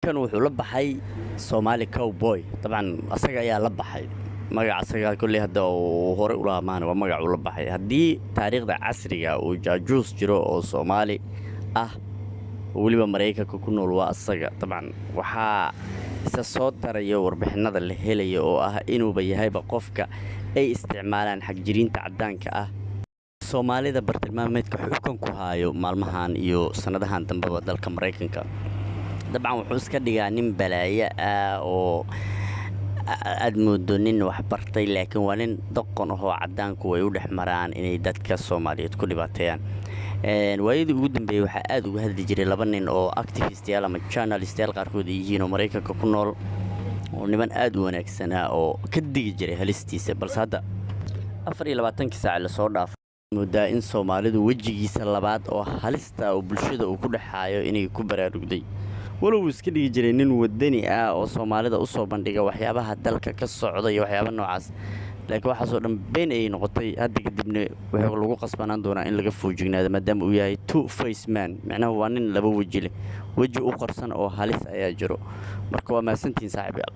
Kan wuxuu la baxay Somali Cowboy. Dabcan asaga ayaa la baxay magac, asaga kolley hadda uu horey ulahaa maahane, waa magac uu la baxay. Haddii taariikhda casriga uu jaajuus jiro oo Soomaali ah oo weliba Maraykanka ku nool, waa asaga. Dabcan waxaa isa soo daraya warbixinada la helaya oo ah inuuba yahayba qofka ay isticmaalaan xagjiriinta caddaanka ah, Soomaalida bartilmaameedka xukan ku haayo maalmahan iyo sannadahan dambeba dalka Maraykanka. Dabcan wuxuu iska dhigaa nin balaayo ah oo aad moodo nin waxbartay, laakiin waa nin doqon ahoo caddaanku ay u dhex maraan inay dadka Soomaaliyeed ku dhibaateeyaan. Waayadii ugu dambeeyey waxaa aada uga hadli jiray laba nin oo activistyaal ama journalistyaal qaarkood ay yihiin oo Maraykanka ku nool, oo niman aada u wanaagsanaa oo ka digi jiray halistiisa. Balse hadda 24-kii saac lasoo dhaafay moodaa in Soomaalidu wejigiisa labaad oo halista oo bulshada uu ku dhexaayo inay ku baraarugday. Walow uu iska dhigi jiray nin wadani ah oo Soomaalida usoo bandhiga waxyaabaha dalka ka socda iyo waxyaaba noocaas, laakiin waxaasoo dhan been ayay noqotay. Hadda kadibna wuxuu lagu qasbanaan doonaa in laga foojignaado, maadaama uu yahay two face man, micnaha waa nin laba weji leh, weji u qarsan oo halis ayaa jiro. Marka waa mahadsantihiin, saaxiibyaal.